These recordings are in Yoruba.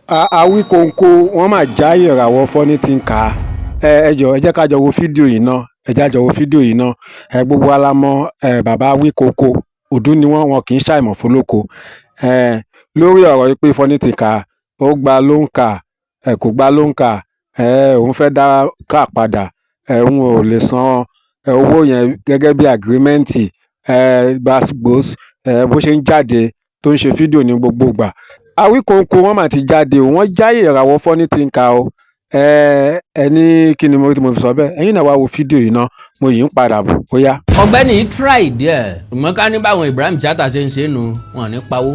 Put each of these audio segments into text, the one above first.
Awíkonko wọ́n mà já ìràwọ̀ Funny Thinker. Ẹ jọ̀ọ́, ẹ jẹ́ ká jọ wo fídíò yìí ná. Ẹ jẹ́ á jọ wo fídíò yìí ná. Ẹ gbogbo wa la mọ̀ ẹ bàbá Awíkonko, òdú ni wọ́n, wọn kì í ṣàìmọ̀ fólóko. Ẹ lórí ọ̀rọ̀ yìí pé Funny Thinker ó gba loan car, ẹ kò gba loan car, ẹ òun fẹ́ dá car padà, ẹ òun ò lè san owó yẹn gẹ́gẹ́ bí agreement. Ẹ gbàsgbòs, ẹ bó ṣe ń jáde tó ń ṣe fídíò ní gbogbo ìgbà. Awíkonko wọ́n mà ti jáde o, wọ́n já ìràwọ̀ Funny Thinker o. Ẹ ẹ ní kí ni mo rí tí mo fi sọ bẹ́ẹ̀? Ẹ̀yin náà wá wo fídíò yìí ná, mo yìí ń padà bọ̀, ó yá. Ọ̀gbẹ́ni yìí try díẹ̀, ṣùgbọ́n ká ní báwọn Ibrahim Chatta ṣe ń ṣe nu wọn ní pawó.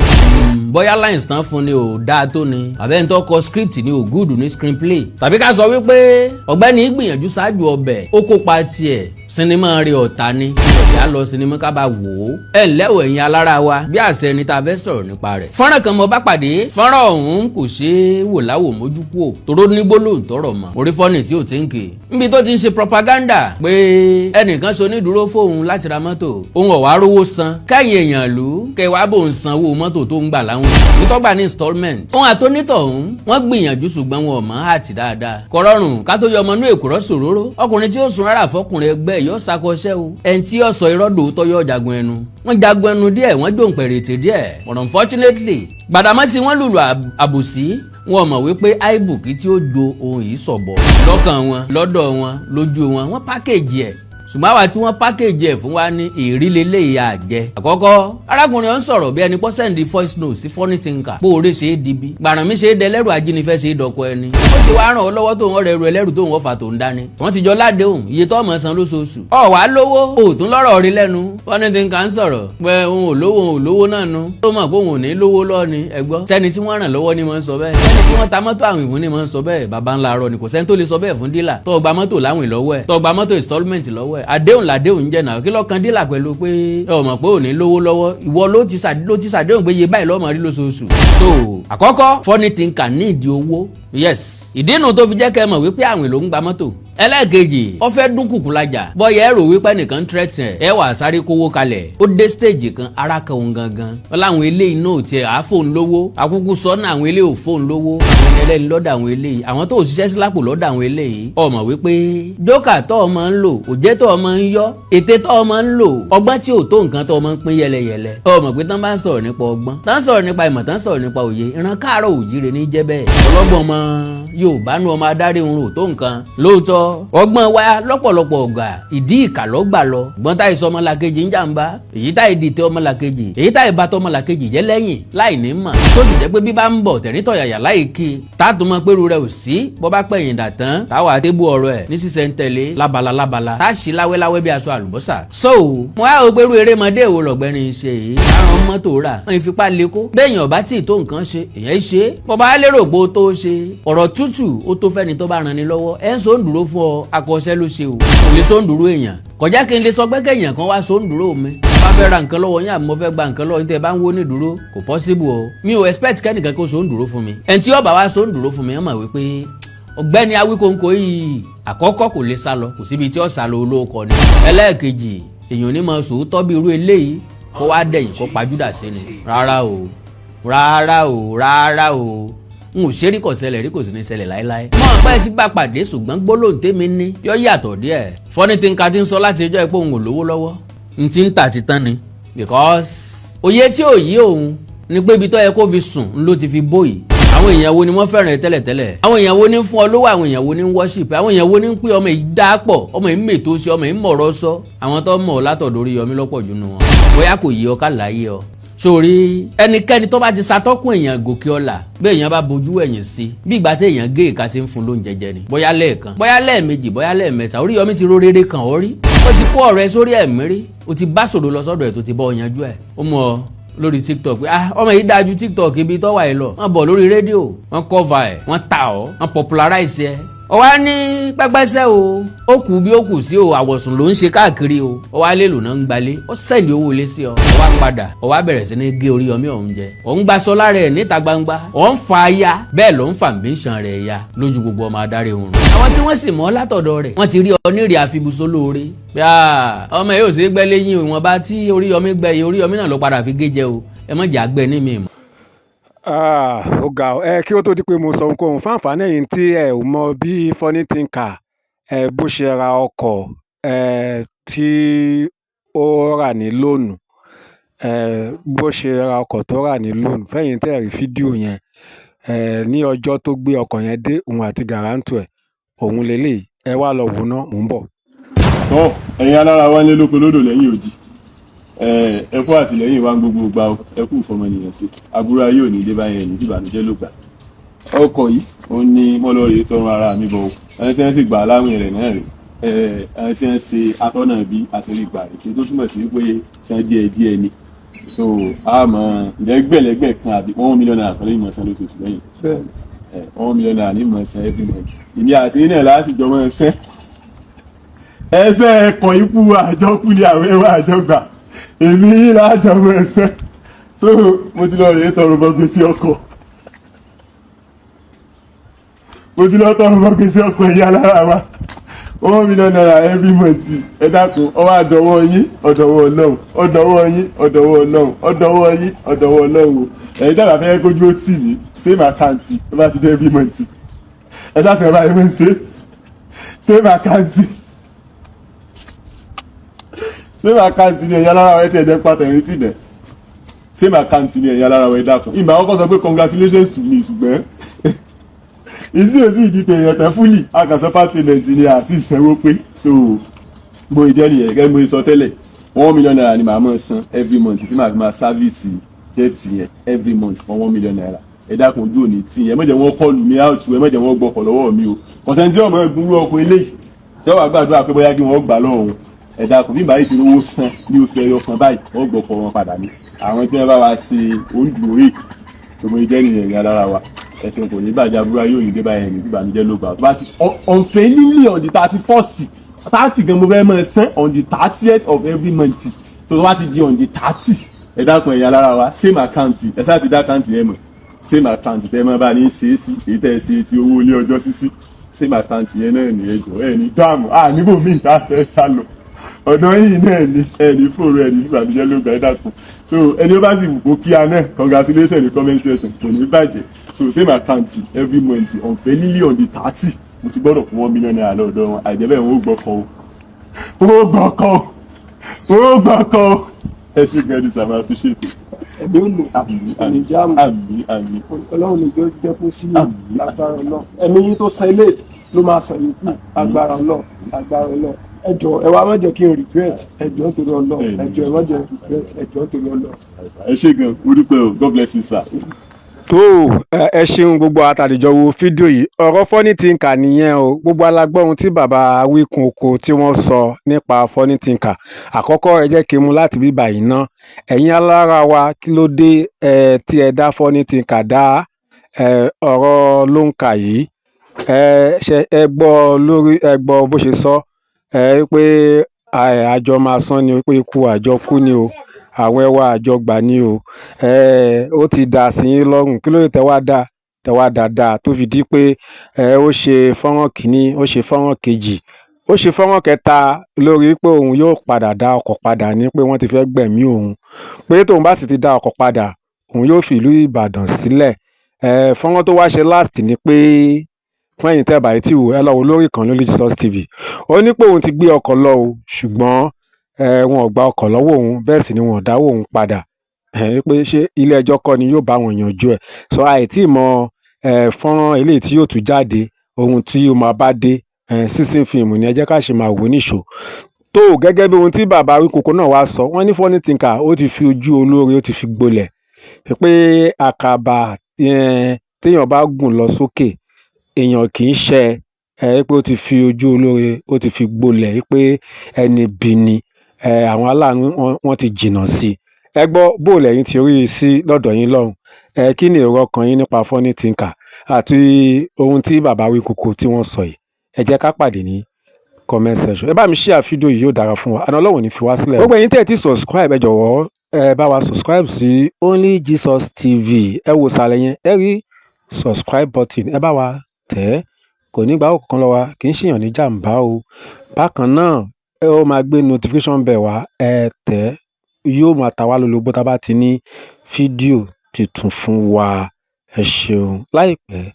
Bóyá lines tán fún ni ò dáa tó ni, àbẹ́ni tó kọ script ni ò good ní screenplay, tàbí ká sọ wípé ọ̀gbẹ́ni gbìyànjú ṣáájú ọbẹ̀ ó kópa tiẹ̀. Sinimá rẹ̀ ọ̀tá ni ọ̀yá lọ sinimá ká bá wò ó. Ẹ ǹlẹ́ o, ẹ̀yin alára wa, bí àṣẹ ẹni tá a fẹ́ sọ̀rọ̀ nípa rẹ̀. Fọ́nrán kan mo bá pàdé, fọ́nrán ọ̀hún kò ṣeé wò láwò mójú kúò, toró ní gbólóhùn tọrọ mọ́ orí fọ́nì tí ò ti ń kè níbi tó ti ń ṣe propaganda pé ẹnìkan so onídùúró fóun láti ra mọ́tò, òun ọ̀wá rówó san, kẹ́yìn èèyàn lù kẹwàá bò ń sanwó mọ́tò tó ń gbà láwọn nítọ́gbà ní installment. Òun àtọ́nítọ̀hún wọ́n gbìyànjú, ṣùgbọ́n wọn ò mọ̀ àti dáadáa kọ̀rọ̀rùn ká tó yọ ọmọ inú èkùrọ́ sòróró. Ọkùnrin tí ó sun rárá fọkùnrin ẹgbẹ́ yóò ṣàkọsẹ́ o, ẹni tí yóò sọ irọ́ dòótọ́ yóò jagun ẹnu. Wọ́n jagun ẹnu díẹ̀, wọ́n jòǹpẹ̀rẹ̀tẹ̀ díẹ̀, but unfortunately Gbàdámọ́sí wọ́n lùlù àbòsí. Wọn mọ̀ wípé àìbùkí tí ó jo ohun yìí sọ̀bọ̀ lọ́kàn wọn, lọ́dọ̀ wọn, lójú wọn. Wọ́n package ẹ̀, ṣùgbọ́n àwa tí wọ́n package ẹ̀ fún wa ní ìrílélẹ́yìí àjẹ. Àkọ́kọ́, arákùnrin ọ̀hún sọ̀rọ̀ bí ẹni pọ́ send voice note sí Funny Thinker pé oore ṣe é dibi, gbàràn mi ṣe é dẹlẹ́rù, ajínigbé ṣe é dọkọ ẹni. Ó ṣe wá ràn ọ́ lọ́wọ́ tó ń rẹ̀ ẹrù ẹlẹ́rù tó ń wọ́fà tó ń dání. Wọ́n ti jọ ládéhùn iye tó ọmọ san lóṣooṣù. Ọ̀ wá lówó òtún lọ́rọ̀ rí lẹ́nu. Funny Thinker ń sọ̀rọ̀ pé òun ò lówó, òun ò lówó náà nu. Tó mọ̀ pé òun ò ní lówó lọ́ọ̀ ni. Ẹ gbọ́, sẹ́ni tí wọ́n ràn lọ́wọ́ ni mo ń sọ bẹ́ẹ̀, sẹ́ni tí wọ́n ta mọ́tò àwìn fún ni mo ń sọ bẹ́ẹ̀. Baba ńlá arọ ni, kò sẹ́ni tó lè sọ bẹ́ẹ̀ fún dealer tó gba mọ́tò láwìn lọ́wọ́ ẹ̀, tó gba mọ́tò installment lọ́wọ́ ẹ̀. Àdéhùn làdéhùn ń jẹ́ náà. Kí lọ́kàn dealer pẹ̀lú pé ẹ mọ̀ pé ò ní lówó lọ́wọ́? Ìwọ ló ti ṣàdéhùn pé iye báyìí lọ́mọ rí lóṣooṣù. So àkọ́kọ́, Funny Thinker ní ìdí owó, yes. Ìdí nu tó fi jẹ́ kẹ́ mọ̀ wípé àwìn ló ń gba mọ́tò. Ẹlẹ́ẹ̀kejì, ó fẹ́ dúnkùkù lajà, bọ́yá ẹ rò wípé nìkan ń threaten ẹ̀, ẹ wà sáré kówó kalẹ̀. Ó dé stage kan, ara kan òun gangan wọn láwọn eléyìí náà tiẹ̀ àáfóun lówó àkúkú sọ́nà. Àwọn eléyìí ò fóun lówó, àwọn ẹlẹ́ni lọ́dọ̀ àwọn eléyìí, àwọn tó ṣiṣẹ́ sí lápò lọ́dọ̀ àwọn eléyìí. Ọmọ wípé jókà tó ọmọ ń lò, òjé tó ọmọ ń yọ, ète tó ọmọ ń lò, ọgbọ́n tí ò tó nǹkan tó ọmọ ń pín yẹlẹyẹlẹ. Ọmọ pé tán bá ń sọ̀rọ̀ nípa ọgbọ́n, tán sọ̀rọ̀ nípa ìmọ̀, tán sọ̀rọ̀ nípa òye, ìran káàárọ̀ òjíire ní jẹ́ bẹ́ẹ̀. Ọlọ́gbọ́n ọmọ Yorùbá nu ọmọ adarí òun rò tó nǹkan lóòótọ́. Ọgbọ́n wa lọ́pọ̀lọpọ̀ ọ̀gà ìdí ìkà lọ́gbà lọ. Gbọ́n táyì sọ ọmọlàkejì ń jàǹbá, èyí táyì dìtẹ̀ ọmọlàkejì, èyí táyì bàtọ̀ ọmọlàkejì jẹ́ lẹ́yìn láì ní mọ̀, tó sì jẹ́ pé bí bá ń bọ̀ tẹ̀ríntọ̀yàyà láì kí táàtò mọ pẹ́rù rẹ̀ ò sí. Bọ́ bá pẹ̀yìn dà tán, táwa tébù ọ̀rọ̀ ẹ̀ ní sísẹ̀ ń tẹ̀lé lábala lábala, tá a ṣì láwẹ́láwẹ́ bí aṣọ àlùbọ́sà. So mo á o pẹ́rù erémọdé wo lọ̀gbẹ́ni ṣe yìí, àrùn mọ́tò rà wọ́n ìfipá lè kó béèyàn ọ̀bá tí ì tó nǹkan ṣe èèyàn ṣe. Bọ́ bá lérò pé ó tó ṣe ọ̀rọ̀ tútù, ó tó fẹ́ni tó bá ran ni lọ́wọ́. Ẹ̀ ń so ń dúró fún ọ, akọ́ṣẹ́ ló ṣe o, kò lè so ń dúró èèyàn kọjá. Kí n lè sọ pé kéèyàn kan wá so ń dúró mi, bá fẹ́ ra nǹkan lọ́wọ́ yín àbí mo fẹ́ gba nǹkan lọ́wọ́ yín, tẹ́ ẹ bá ń wó ní dúró, kò possible o. Mi ò expect kẹ́nìkan kó so ń dúró fún mi. Ẹni tí ó bá wá so ń dúró fún mi, ẹ mọ̀ wípé ọ̀gbẹ́ni Awíkonko yìí, àkọ́kọ́, kò lè sá lọ, kò síbi tí ó sá lọ, olóòkọ ni. Ẹlẹ́ẹ̀kejì, èèyàn ní máa sòótọ́ bí irú eléyìí kó wá dẹ̀yìn kó pajúdà sí ni. Rárá o, rárá o, rárá o, n ò ṣe rí, kò ṣẹlẹ̀ rí, kò sì ní ṣẹlẹ̀ láéláé. Mọ̀ pé ti bá pàdé, ṣùgbọ́n gbólóhùn tèmi ní yọ yàtọ̀ díẹ̀. Funny Thinker ti ń sọ láti ẹjọ́ pé òun ò lówó lọ́wọ́, n ti ń tà ti tán ni, because òye tí ò yí òun ni pé ibi tó yẹ kó fi sùn ló ti fi bóyìí. Àwọn èèyàn wo ni wọ́n fẹ́ràn ẹ tẹ́lẹ̀tẹ́lẹ̀? Àwọn èèyàn wo ni ń fún ọ lówó? Àwọn èèyàn wo ni ń worship? Àwọn èèyàn wo ni ń pè ọmọ yìí dá pọ̀, ọmọ yìí mètò ṣe, ọmọ yìí mọ̀rọ̀ sọ? Àwọn tó mọ̀ ọ́ látọ̀dọ̀ Oríyọmí lọ́pọ̀ jù nù wọn. Bóyá kò yí ọ ká láyé ọ sórí ẹnikẹ́ni tó bá ti ṣàtọ́kùn èèyàn gòkè ọ̀la, bí èèyàn bá bojú ẹ̀yìn sí, bí ìgbà tí èèyàn gé ìka ti ń fún lóúnjẹ jẹ ni. Bóyá lẹ́ẹ̀kan, bóyá lẹ́ẹ̀mejì, bóyá lẹ́ẹ̀mẹ́ta, Oríyọmí ti ró rere kàn ọ́ rí, ó ti kó ọ̀rẹ́ sórí ẹ̀mí rí, ó ti bá sòrò lọ sọ́dọ̀ ẹ̀ tó ti bọ́ ọ yanjú ẹ̀. Ó mú ọ lórí TikTok pé, ah, ọmọ yìí dájú TikTok ibi tó wà yìí lọ. Wọ́n bọ̀ lórí rédíò, wọ́n cover ẹ̀, wọ́n ta ọ́, wọ́n popularize ẹ̀. Ó wá ní pẹ́pẹ́sẹ́ o, ó kù bí ó kù sí o, àwọ̀sùn ló ń ṣe káàkiri o. Ó wá lè lò náà ń gbalé, ó send owó ilé sí ọ. Ó wá padà, ó wá bẹ̀rẹ̀ sí ní gé Oríyọmí ọ̀hún jẹ. Ó ń gbaṣọ lára ẹ̀ níta gbangba, ó ń fa ya, bẹ́ẹ̀ ló ń fa ambition rẹ̀ ya lójú gbogbo ọmọ adarí òun. Àwọn tí wọ́n sì mọ̀ látọ̀dọ̀ rẹ̀, wọ́n ti rí ọ nírì àfibùsọ lóore. Ọmọ yóò ṣe gbẹ́ lẹ́yìn ìwọ̀nba tí Oríyọmí gbẹ́ yìí, Oríyọmí náà ló padà fi gé jẹ o. Ẹ má jẹ́ àgbẹ̀ ní mi mọ́. Ah, ó ga ọ. Ẹ kí ó tó di pé mo sọ ohunkóhun fún àǹfààní ẹ̀yin tí ẹ ò mọ bí Funny Thinker bó ṣe ra ọkọ̀ tí ó rà ní loan, bó ṣe ra ọkọ̀ tó rà ní loan. Fẹ́yìn tí ẹ rí fídíò yẹn ní ọjọ́ tó gbé ọkọ̀ yẹn dé, òun àti guarantor ẹ̀, òun lélẹ̀. Ẹ wá lọ wò ná, mò ń bọ̀. Tọ́ ẹ̀yin alára wa ń lé lóko lódò lẹ́yìn odi, ẹ kú àtìlẹ́yìn wa ń gbogbo gbà ó, ẹ kú ìfọmọnìyàn sí aburú ayé òní dé báyẹn ní ìbànújẹ́ ló gbà. Ọkọ̀ yìí ó ní mọ́lọ́rì tọrùn ara mi bọ̀ ó, ẹni tí wọ́n sì gbà á láwìn rẹ̀ náà rè ẹni tí wọ́n ṣe atọ́nà bí àtìrí gbà rè kí tó túmọ̀ sí wípé san díẹ̀ díẹ̀ ni. So a mọ̀ lẹ́gbẹ̀lẹ́gbẹ̀ kan àbí ₦1 million kan lẹ́yìn mọ̀ san lóṣooṣù lẹ́yìn ₦1 million ní mọ̀ san every month. Èmi àti yín náà láti jọ mọ̀ san. Ẹ fẹ́ ẹ̀kọ́ ikú àjọkú ni àwọn ẹwà àjọgbà, èmi yín lájọ mọ̀ ẹsẹ̀. So mo ti lọ rèé tọrọ bọ gbèsè ọkọ̀, mo ti lọ tọrọ bọ gbèsè ọkọ̀. Ẹ̀yà lára wa, ₦1 million every month. Ẹ dákun, ọwọ́ àdọ́wọ́ yín, ọ̀dọ̀wọ́ Ọlọ́run, ọ̀dọ̀wọ́ yín, ọ̀dọ̀wọ́ Ọlọ́run, ọ̀dọ̀wọ́ yín, ọ̀dọ̀wọ́ Ọlọ́run o. Ẹ̀yin dábàá fẹ́ kójú ó tì mí, same account ló bá ti dé every month. Ẹ sáà ti rẹ̀ báyìí mọ̀ ṣe same account, same account ni. Ẹ̀yin alára wa, ẹ ti ẹ̀jẹ̀ pàtẹ́rìn tì nẹ̀, same account ni. Ẹ̀yin alára wa, ẹ dákun. Ìgbà àkọ́kọ́ sọ pé congratulations to me, ṣùgbọ́n ìdí ò tí ì di tèèyàn tán fully, àkànṣe part payment ni àti ìsanwó pé. So bó ìjẹ́ nìyẹn. Gẹ́gẹ́ bí mo sọ tẹ́lẹ̀, ₦1 million ni màá máa san every month tí màá fi máa service debt yẹn every month fún ₦1 million. Ẹ dákun, ojú òní tí ẹ má jẹ́ wọ́n call mi out, ẹ má jẹ́ wọ́n gbọ́kọ̀ lọ́wọ́ mi o. Kọ̀sẹ́ntì ọmọ ẹgbùrú ọkọ̀ eléyìí tí wọ́n wá gbàdúrà pé bóyá kí wọ́n gbà lọ́wọ́ wọn. Ẹ dákun, bí báyìí ti rówó san ní oṣù ẹyọ kan báyìí, wọ́n gbọ́kọ̀ wọn padà ní àwọn tí wọ́n bá wa ṣe òǹdùnrè. Ṣòmo ìjẹ́ nìyẹn ní alára wa. Ẹ̀sìn kò ní bàjẹ́, àbúrò yóò ní dé báyẹn ní ìbànújẹ́ ló gbà. Tó bá ti unfailingly on the 31st, 30 gan mo fẹ́ máa san, on the 30th of every month. So tó bá ti di on the 30, ẹ dákun, ẹ̀yin alára wa, same account, ẹ sáà ti dá account yẹn mọ̀, same account tẹ́ ẹ máa bá ní ṣe é sí, èyí tẹ́ ẹ ṣe ti owó ilé ọjọ́ sísí, same account yẹn náà ní. Ẹjọ́ ẹ ní dáàmú à níbò míì tá a fẹ́ sá lọ, ọ̀dọ̀ yìí náà ní. Ẹ ní fòrò, ẹ ní ìbànújẹ́ ló gbà. Ẹ dákun. So ẹni ó bá sì wù kó kíá náà, congratulations ní comment section, kò ní bàjẹ́. So same account every month, unfailingly on the 30, mo ti gbọ́dọ̀ kó ₦1 million lọ́dọ̀ wọn. Àìjẹ́ bẹ́ẹ̀, wọn ó gbọ́kọ̀ o, ó gbọ́kọ̀ o, ó gbọ́kọ̀ o. Ẹ ṣe gan ni sàmà fi ṣètò. Ẹ̀mí ò lò Àmín. Ní jáàmù. Àmín, àmín. Ọlọ́run ní jọ jẹ́ kó sí Àmín. Lágbára Ọlọ́run, ẹ̀mí yín tó san ilé ló máa san yòókù. Lágbára Ọlọ́run, lágbára Ọlọ́run. Ẹ jọ̀ọ́, ẹ wá má jẹ́ kí n regret. Ẹ jọ̀ọ́ nítorí Ọlọ́run, ẹ jọ̀ọ́, ẹ má jẹ́ n regret. Ẹ jọ̀ọ́ nítorí Ọlọ́run. Ẹ ṣe gan, mo dúpẹ́ o. God bless you, sir. Tó ẹ ṣeun gbogbo àtàlejò wo fídíò yìí. Ọ̀rọ̀ Funny Thinker nìyẹn o. Gbogbo alágbọ́ ohun tí bàbá Awíkonko tí wọ́n sọ nípa Funny Thinker. Àkọ́kọ́, ẹ jẹ́ kí n mú láti bí báyìí ná. Ẹ̀yin alára wa, kí ló dé ẹ tí ẹ dá Funny Thinker dá ẹ ọ̀rọ̀ ló ń kà yìí? Ẹ ṣe ẹ gbọ́ lórí, ẹ gbọ́ bó ṣe sọ ẹ pé àjọ máa san ni o, pé ikú àjọ kú ni o, àwọn ẹwà àjọ gbà ni o. Ẹ ó ti dà sí yín lọ́rùn. Kí ló dé tẹ́ wá dá tẹ́ wá dáadáa tó fi di pé ẹ ó ṣe fọ́nrán kìíní, ó ṣe fọ́nrán kejì, ó ṣe fọ́nrán kẹta lórí pé òun yóò padà dá ọkọ̀ padà, ní pé wọ́n ti fẹ́ gbẹ̀mí òun, pé tóun bá sì ti dá ọkọ̀ padà, òun yóò fi ìlú Ìbàdàn sílẹ̀. Ẹ fọ́nrán tó wá ṣe last ni pé fún ẹ̀yin tẹ́ bá tí wò, ẹ lọ wò lórí ìkànnì Only Jesus TV. Ó ní pé òun ti gbé ọkọ̀ lọ o, ṣùgbọ́n ẹ wọn ò gba ọkọ̀ lọ́wọ́ òun, bẹ́ẹ̀ sì ni wọn ò dáwọ́ òun padà. Ẹ pé ṣé ilé ẹjọ́ kọ́ ni yóò bá wọn yanjú ẹ̀? So àìtí mọ ẹ fọ́nrán eléyìí tí yóò tún jáde, ohun tí ó máa bá dé ẹ sísìn fíìmù ni. Ẹ jẹ́ ká ṣe máa wò níṣó tó. Gẹ́gẹ́ bí ohun tí bàbá Awíkonko náà wá sọ, wọ́n ní Funny Thinker ó ti fi ojú olóore, ó ti fi gbolẹ̀, pé àkàbà téèyàn bá gùn lọ sókè, èèyàn kì í ṣẹ ẹ, pé ó ti fi ojú olóore, ó ti fi gbolẹ̀, pé ẹni bí ni àwọn aláàánú wọ́n ti jìnnà sí i. Ẹ gbọ́ bó lẹ́yìn ti rí i sí lọ́dọ̀ yín lọ́hùn. Ẹ kí ni èrò ọkàn yín nípa Funny Thinker àti ohun tí bàbá Awíkonko tí wọ́n sọ yìí? Ẹ jẹ́ ká pàdé ní comment section. Ẹ bá mi share fídíò yìí, yóò dára fún wa. Àná Ọlọ́run ò ní fi wá sílẹ̀. Gbogbo ẹ̀yin tẹ́ ẹ ti subscribe, ẹ jọ̀wọ́, ẹ bá wa subscribe sí Only Jesus TV. Ẹ wò sàlẹ̀ yẹn, ẹ rí subscribe button, ẹ bá wa tẹ̀ ẹ́. Kò ní gbà ó kankan lọ́wọ́ wa, kì í ṣèyàn ní jàǹbá o. Bákan náà, ẹ ó máa gbé notification bell wá, ẹ tẹ̀ ẹ́, yóò máa ta wá lólobó tá a bá ti ní fídíò. tuntun fún wa. Ẹ ṣeun. Láìpẹ́,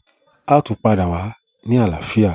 a ó tún padà wá ní àlàáfíà.